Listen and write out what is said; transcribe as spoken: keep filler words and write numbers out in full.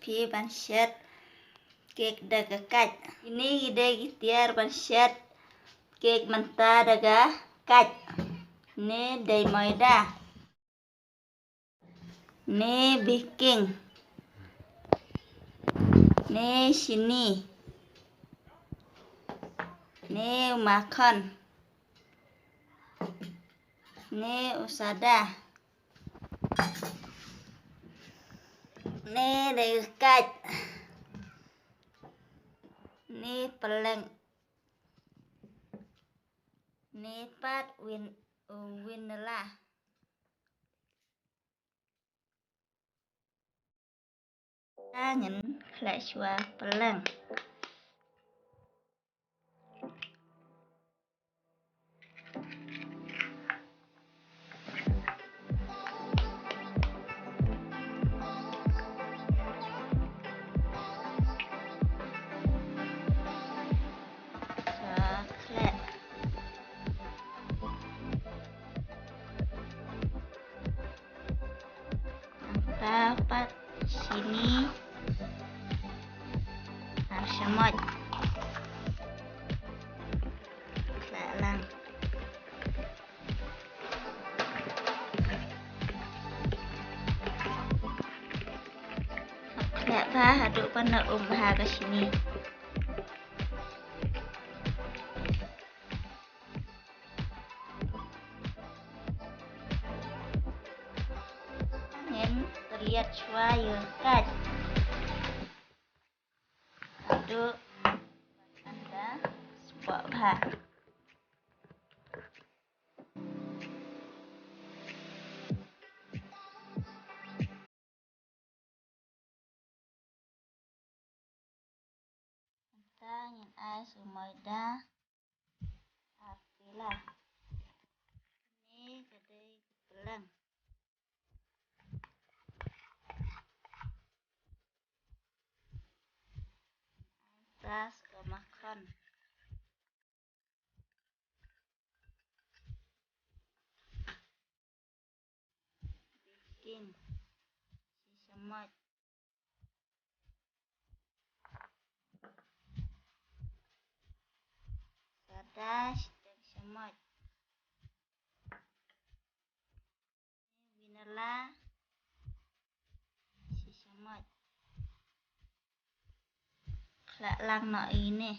phi ban shet cake da ka kait. Kine ki dei ki tiar ban shet cake mynta da ka kait. Ne dei maida. Ne baking. Ne shini. Ne makhon. Ne usada. Ne dei kait. Ne peleng. Ne pat win, vanilla. Ngin khleh shuwa peleng. Chocolate. Nangta pat shini ar shamoit. Khleh lang. Khleh bha haduh ba na um ha ka shini. Ngin tylliat shuwa ïa ka kait. Haduh ynda spot bha. Nangta ngin ai shuwa maida ar pela. Kine ka dei ka peleng. Nangta shuwa makhon. Baking. Shi shamoit. Usada shiteng shamoit. Vanilla shi shamoit. Khleh lang noh ine.